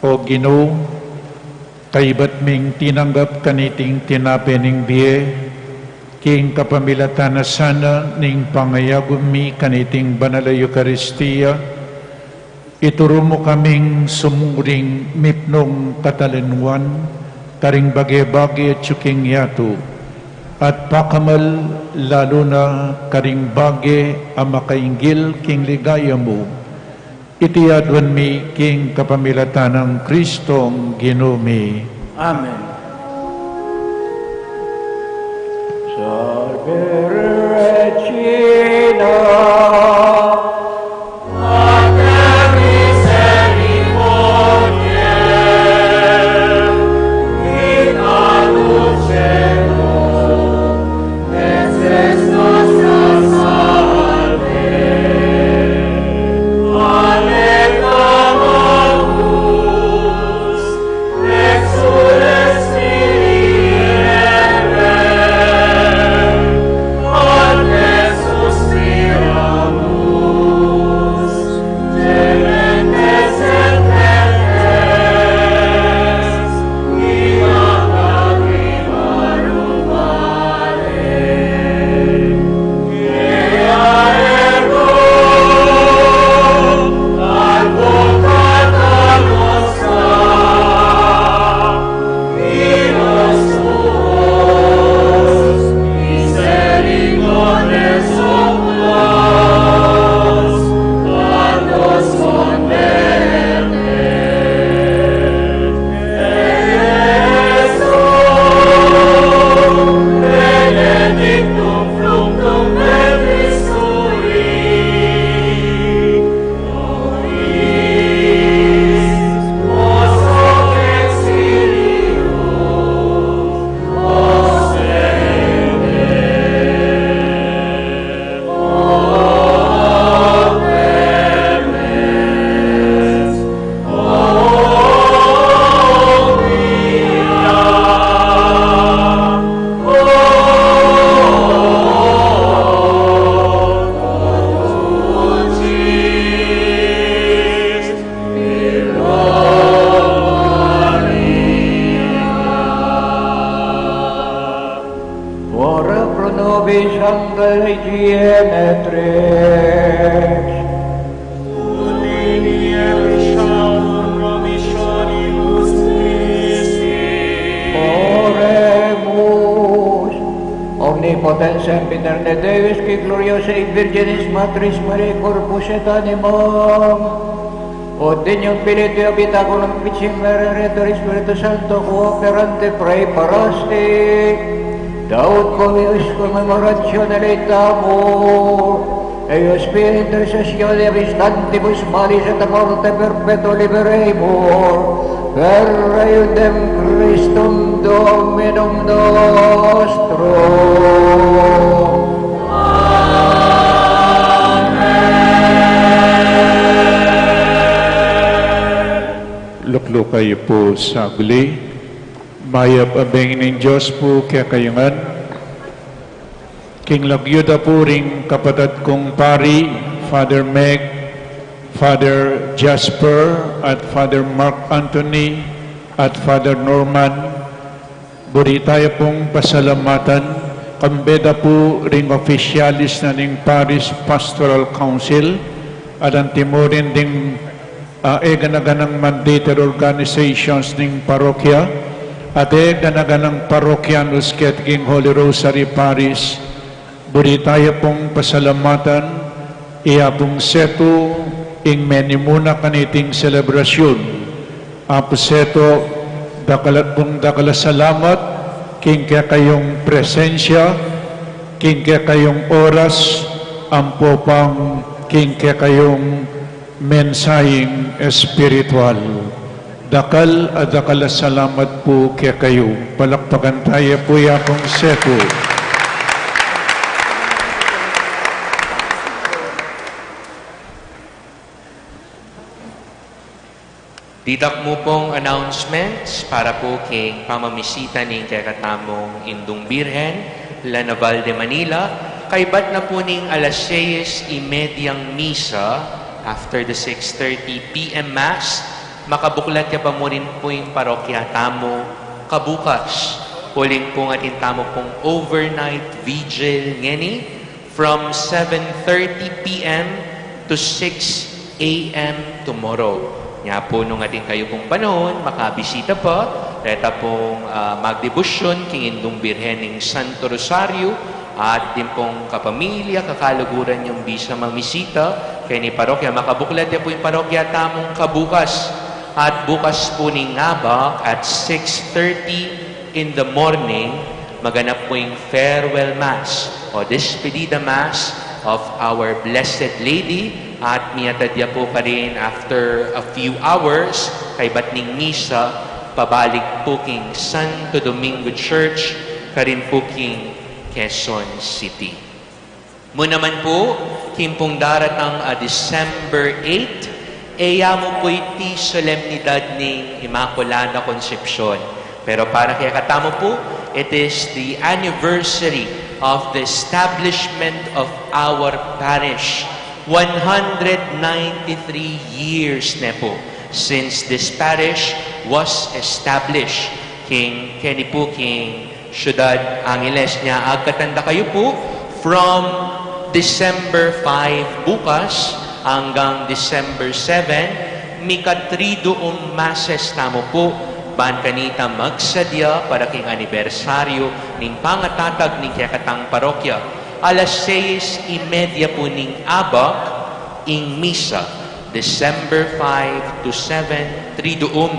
O Ginu, kaybat ming tinanggap kaniting tinape ning bie, king kapamilatan na sana ning pangayagum mi kaniting banal a Eukaristia, ituru mu kaming sumuring mipnung katalinwan karing bage-bage atyu king yatu, at pakamal lalu na karing bage a makainggil king ligaya mu. Iti aduan mi king kapamilatan nang Kristong Ginu mi. Amen. Salve Regina, Mater misericordiae, vita dulcedo, et spes nostra salve. Alleluia. Sanctae Higiene Trix. Oremus. Omnipotens sempiter Deus, qui gloriosae Virginis Matris Mariae corpus et animam, ut dignum Filii Tuo habitaculum ficit, Merito Spiritu Sancto, quo operante praeparasti, da ut quo eius commemorationem laetamus, eius fieri intercessione eis tantibus malis et a morte perpetua liberemur, per eundem Christum Dominum nostrum. Lukluk kayu pu saglit. Mayap a bengi ning Dios pu kekayu ngan. King lagyu da pu ring kapatad kung pari, Father Meg, Father Jasper, at Father Mark Anthony, at Father Norman, buri taya pung pasalamatan, kambe da pu ring opisyalis na ning Parish Pastoral Council, at antimurin ding, ah, e gana-ganang mandated organizations ning parokya, at e gana-ganang parokyanus keti king Holy Rosary Parish, buri taya pung pasalamatan, iya pung setu ing menimuna kaniting selebrasyun. Apu setu, dakal at pung dakal a salamat, king kekayung presensya, king kekayung oras, ampo pang king kekayung mensaheng espiritual. Dakal a dakal a salamat pu kekayu. Palakpakan taya pu ya pung setu. Ditak mu pung announcements para pu king pamamisita ning kekatamung Indung Birhen, La Naval de Manila. Kaybat na pu ning alas seis y media ing misa, after the six thirty P M Mass, makabuklat ya pa mu rin pu ing parokya tamu kabukas. Uling pung atin tamu pung overnight vigil ngeni, from seven thirty P M to six A M tomorrow. Nya pu nung atin kayu pung panahun, makabisita pa, reta pung, ah, magdebosyon king Indung Birhen ning Santo Rosario, at din pung kapamilya, kakaluguran yung bisa mamisita keni parokya. Makabuklat ya pu ing parokya tamung kabukas. At bukas pu ning abak at six thirty in the morning, maganap pu ing farewell mass o despedida mass of Our Blessed Lady, at miatad ya pu karin after a few hours, kaybat ning misa, pabalik pu king Santo Domingo Church, karin pu king Quezon City. Mu naman pu, king pung daratang a December eight, e ya mu pu iti solemnidad ning Inmaculada Concepcion. Pero para kekatamu pu, it is the anniversary of the establishment of our parish. One hundred ninety-three years ne pu since this parish was established. King, keni pu king Ciudad Angeles. Nya, agkatan da kayu pu, from December five bukas anggang December seven, mika-triduum masses tamu pu, ban kanita magsadya para king anibersaryu ning pangatatag ning kekatang parokya. Alas seis y media pu ning abak ing misa, December five to seven, triduum.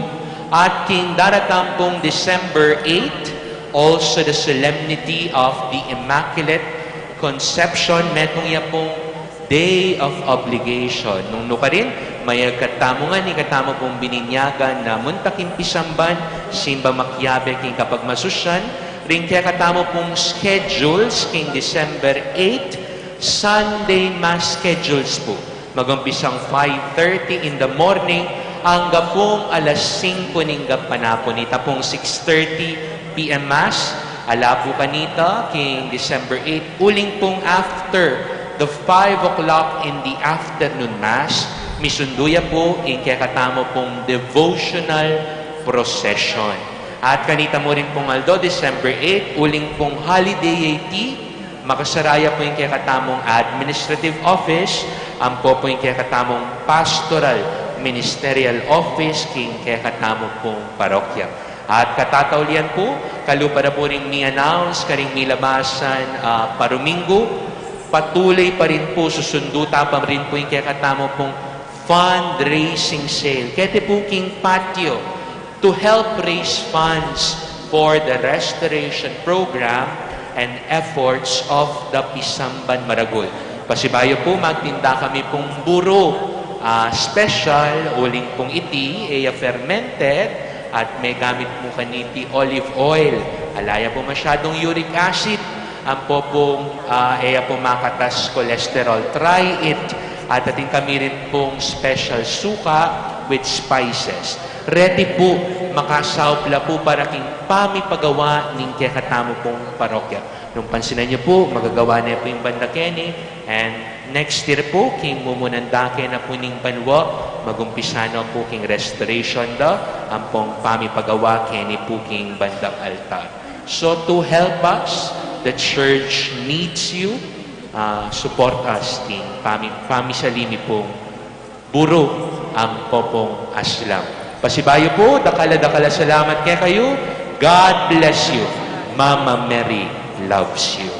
At king daratang pung December eight, also the solemnity of the Immaculate Conception, metung ya pung Day of Obligation. Nung nukarin, mayagkat tamu ngan, ikatamu pung bininyagan na munta king pisamban, simba makiabe king kapagmasusyan, ring kekatamu pung schedules king December eight, Sunday Mass schedules pu. Magumpisang five thirty in the morning, angga pung alas singko ning gapanapun. Ita pung six thirty P M Mass, ala pu kanita king December eight, uling pung after the five o'clock in the afternoon Mass, misundu ya pu ing kekatamu pung devotional procession. At kanita mu rin pung aldo, December eight, uling pung holiday iti, Makasaraya pu ing kekatamung administrative office, ampo pu ing kekatamung pastoral ministerial office, king kekatamu pung parokya. At katataulian pu, kalupa na pu ring mi-announce karing milabasan, ah, paruminggu, patuloy pa rin pu, susundu ta pa rin pu ing kekatamu pung fundraising sale. Keti pu king patio, to help raise funds for the restoration program and efforts of the Pisamban Maragul. Pasibayu pu, magtinda kami pung buru, ah, special, uling pung iti, e ya fermented, at megamit mu kaniti olive oil. Ala ya pu masyadung uric acid, ampo pung, ah, e ya pu makatas cholesterol. Try it. At atin kami rin pung special suka with spices. Reti pu, makasaup la pu para king pamipagawa ning kekatamu pung parokya. Nung pansinan yu pu, magagawa ne pu ing banda keni, and next year pu, king mumunan dake na pu ning banua, magumpisa na pu king restoration da, ampong pamipagawa keni pu king bandang altar. So to help us, the church needs you. Ah, support us king pami-, pamisali mi pung buru ampo pung aslam. Pasibayu pu, dakal a dakal a salamat kekayu. God bless you. Mama Mary loves you.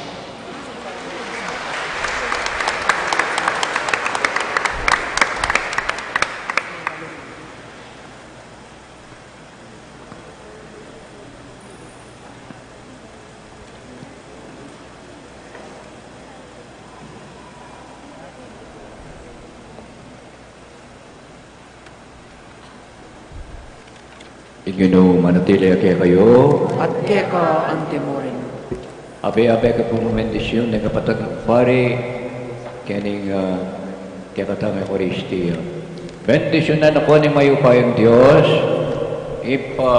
Ing Ginu manatili ya kekayu. At keka antimurin. Abe-abe ke pung bendisyun ning kapatad a pari, kening, ah, kekatang Eukaristia. Bendisyunan na kayu ning mayupayang Dios, Ibpa,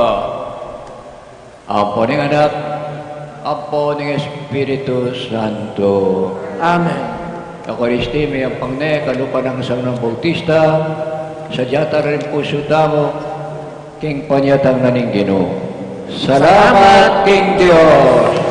ampo ning Anak, ampo ning Espiritu Santo. Amen. Eukaristia miyampang ne kalupa nang San Juan Bautista, sadya ta ring pusu tamu, king panyatang na ning Ginu. Salamat king Dios.